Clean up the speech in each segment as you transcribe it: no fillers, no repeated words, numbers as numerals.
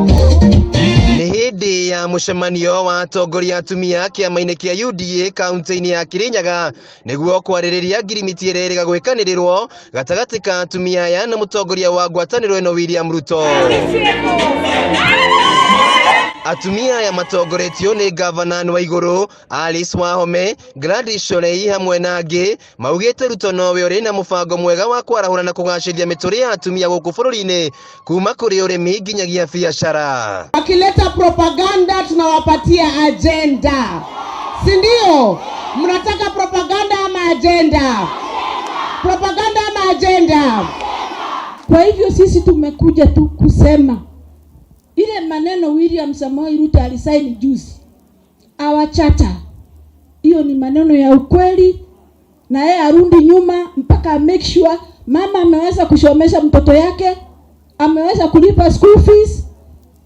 Nĩ hĩndĩ ya mũcemanio wa atongoria atumia kĩama-inĩ kĩa UDA kaunti-inĩ ya Kirinyaga nĩguo kwarĩrĩria ngirimiti ĩrĩa ĩrĩga gwĩkanĩrĩrwo gatagatĩ ka atumia aya na mũtongoria wa ngwatanĩro ĩno William Ruto. Atumia aya matongoretio nĩ ngavana wa igũrũ Alice Wahome, Gladys Shorei hamwe na angĩ maugĩte Ruto nowe ũrĩ na mũbango mwega wa kwarahũra na kũgacĩria mĩtũrĩre ya atumia gũkũ bũrũri-inĩ kuma kũrĩ ũrĩmi nginyagia biacara. Wakileta propaganda tunawapatia agenda, si ndio? Mnataka propaganda ama agenda? Propaganda ama agenda? Kwa hivyo sisi tumekuja tu kusema ile maneno William Samoei Ruto alisaini juzi, our charter, hiyo ni maneno ya ukweli, na yeye arudi nyuma mpaka make sure mama ameweza kusomesha mtoto yake, ameweza kulipa school fees,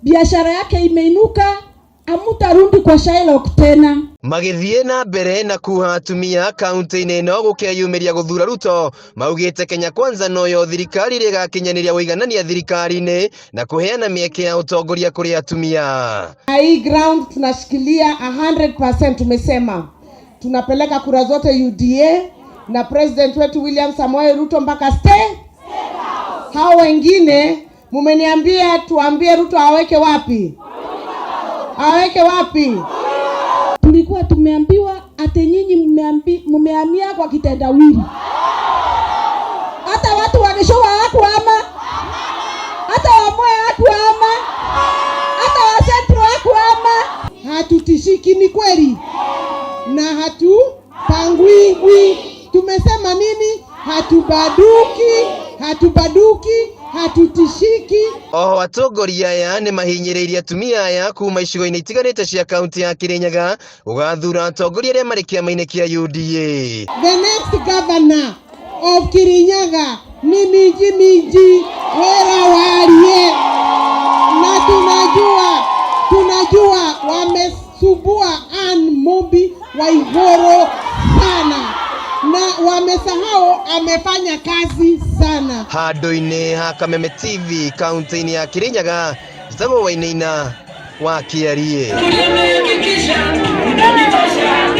biashara yake imeinuka, amutarudi kwa Shylock tena. Magĩthiĩ na mbere na kuha atumia kaunti-inĩ ĩno gũkeyumĩria gũthura Ruto, maugĩte Kenya Kwanza noyo thirikari ĩrĩa ĩgakinyanĩria ũiganania thirikari-inĩ na kũheana mĩeke ya ũtongoria kũrĩ atumia. Na hii ground tunashikilia 100%. Tumesema tunapeleka kura zote UDA na president wetu William Samoei Ruto mpaka stay. Hao wengine mumeniambia tuambie Ruto aweke wapi? Aweke wapi? Tulikuwa tumeambiwa ati nyinyi mmehamia kwa kitendawili, hata watu wa Gĩcũa hakuhama, hata wa Mwea hakuhama, hata wa Central hakuhama. Hatutishiki, ni kweli, na hatupangwingwi. Tumesema nini? Hatubaduki, hatubaduki, hatutishiki. Oho atongoria aya nĩ mahinyĩrĩirie atumia aya kuma icigo-inĩ itiganĩte cia kaunti ya Kirinyaga gũgathura atongoria arĩa marĩ kĩama-inĩ kĩa UDA. The next governor of Kirinyaga ni Minji Minji Wera Warie, na tunajua wamesubua Ann Mumbi Waiguru sana na wamesahau amefanya kazi sana. Handũ-inĩ ha Kameme TV kaunti-inĩ ya Kirinyaga, njĩtagwo Wainaina wa Kĩarie. Tumehakikisha unanitosha.